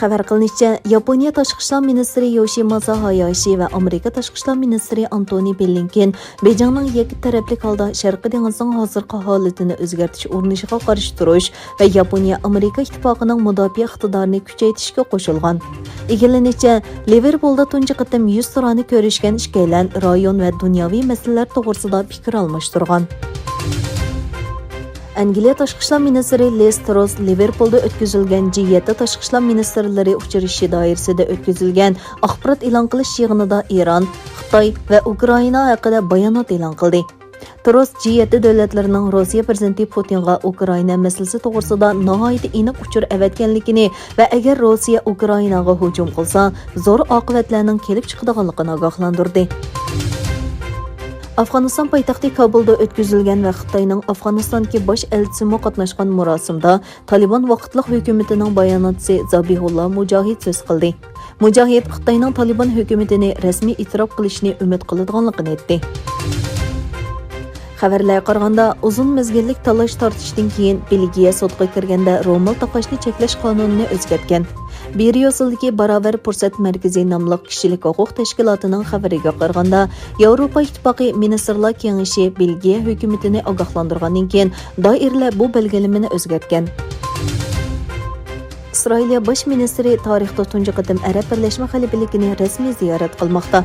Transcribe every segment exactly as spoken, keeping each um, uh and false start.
خەۋەر قىلىنىشىچە، ياپونىيە تاشقى ئىشلار مىنىستىرى يوشىماسا ھاياشى ۋە ئامېرىكا تاشقى ئىشلار مىنىستىرى ئانتونى بلىنكېن بېيجىڭنىڭ يەككە تەرەپلىك ھالدا شەرقىي دېڭىزنىڭ ھازىرقى ھالىتىنى ئۆزگەرتىش ئۇرۇنۇشىغا قارشى تۇرۇش ۋە ياپونىيە ئامېرىكا ئىتتىپاقىنىڭ مۇداپىئە ئىقتىدارىنى كۈچەيتىشكە قوشۇلغان. ئىگىلىنىشىچە، لىۋېرپۇلدا تۇنجى قېتىم يۈزتۇرانە كۆرۈشكەن ئىككىيلەن رايون ۋە دۇنياۋى مەسىلىلەر توغرىسىدا پىكىر ئالماشتۇرغان. ئەنگلىيە تاشقى ئىشلار مىنىستىرى لىز تروس لىۋېرپۇلدا ئۆتكۈزۈلگەن جى يەتتە تاشقى ئىشلار مىنىستىرلىرى ئۇچرىشىشى دائىرىسىدە ئۆتكۈزۈلگەن ئاخبارات ئېلان قىلىش يىغىنىدا ئىران، خىتاي ۋە ئۇكرائىنا ھەققىدە بايانات ئېلان قىلدى. تروس جى يەتتە دۆلەتلىرىنىڭ روسىيە پىرېزىدېنتى پۇتىنغا ئۇكرائىنا مەسىلىسى توغرىسىدا ناھايىتى ئېنىق ئۇچۇر ئەۋەتكەنلىكىنى ۋە ئەگەر روسىيە ئۇكرائىناغا ھۇجۇم قىلسا، زور ئاقىۋەتلەرنىڭ كېلىپ چىقىدىغانلىقىنى ئاگاھلاندۇردى. ئافغانىستان پايتەختى كابۇلدا ئۆتكۈزۈلگەن ۋە خىتاينىڭ ئافغانىستاندىكى باش ئەلچىسىمۇ قاتناشقان مۇراسىمدا تالىبان ۋاقىتلىق ھۆكۈمىتىنىڭ باياناتچىسى زابىھۇللا مۇجاھىد سۆز قىلدى. مۇجاھىد خىتاينىڭ تالىبان ھۆكۈمىتىنى رەسمىي ئېتىراپ قىلىشىنى ئۈمىد قىلىدىغانلىقىنى ئېيتتى. خەۋەرلەرگە قارىغاندا، ئۇزۇن مەزگىللىك تالاش-تارتىشتىن كېيىن بېلگىيە سوتقا كىرگەندە رومال تاقاشنى چەكلەش قانۇنىنى ئۆزگەرتكەن. بريۇسسېلدىكى باراۋەر پۇرسەت مەركىزى ناملىق كىشىلىك ھوقۇق تەشكىلاتىنىڭ خەۋىرىگە قارىغاندا، ياۋروپا ئىتتىپاقى مىنىستىرلار كېڭىشى بېلگىيە ھۆكۈمىتىنى ئاگاھلاندۇرغاندىن كېيىن، دائىرىلەر بۇ بەلگىلىمىنى ئۆزگەرتكەن. ئىسرائىلىيە باش مىنىستىرى تارىختا تۇنجى قېتىم ئەرەب بىرلەشمە خەلىپىلىكىنى رەسمىي زىيارەت قىلماقتا.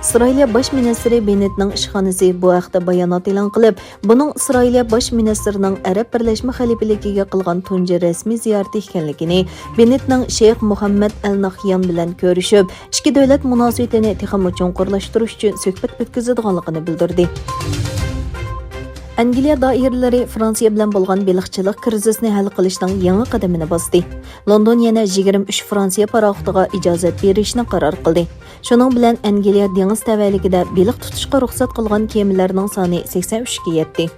ئىسرائىلىيە باش مىنىستىرى بېننېتنىڭ ئىشخانىسى بۇ ھەقتە بايانات ئېلان قىلىپ، بۇنىڭ ئىسرائىلىيە باش مىنىستىرىنىڭ ئەرەب بىرلەشمە خەلىپىلىكىگە قىلغان تۇنجى رەسمىي زىيارىتى ئىكەنلىكىنى، بېننېتنىڭ شەيخ مۇھەممەد ئەل ناھيان بىلەن كۆرۈشۈپ، ئىككى دۆلەت مۇناسىۋىتىنى تېخىمۇ چوڭقۇرلاشتۇرۇش ئۈچۈن سۆھبەت ئۆتكۈزىدىغانلىقىنى بىلدۈردى. ئەنگلىيە دائىرىلىرى فرانسىيە بىلەن بولغان بېلىقچىلىق كىرىزىسىنى ھەل قىلىشنىڭ يېڭى قەدىمىنى باستى. لوندون يەنە يىگىرمە ئۈچ فرانسىيە پاراخوتىغا ئىجازەت بېرىشنى قارار قىلدى. شۇنىڭ بىلەن ئەنگلىيە دېڭىز تەۋەلىكىدە بېلىق تۇتۇشقا رۇخسەت قىلغان كېمىلەرنىڭ سانى سەكسەن ئۈچكە يەتتى.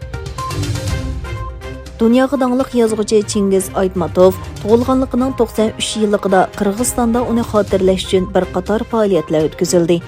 دۇنياغا داڭلىق يازغۇچى چىڭگىز ئايتماتوف تۇغۇلغانلىقىنىڭ توقسەن ئۈچ يىللىقىدا قىرغىزىستاندا ئۇنى خاتىرىلەش ئۈچۈن بىر قاتار پائالىيەتلەر ئۆتكۈزۈلدى.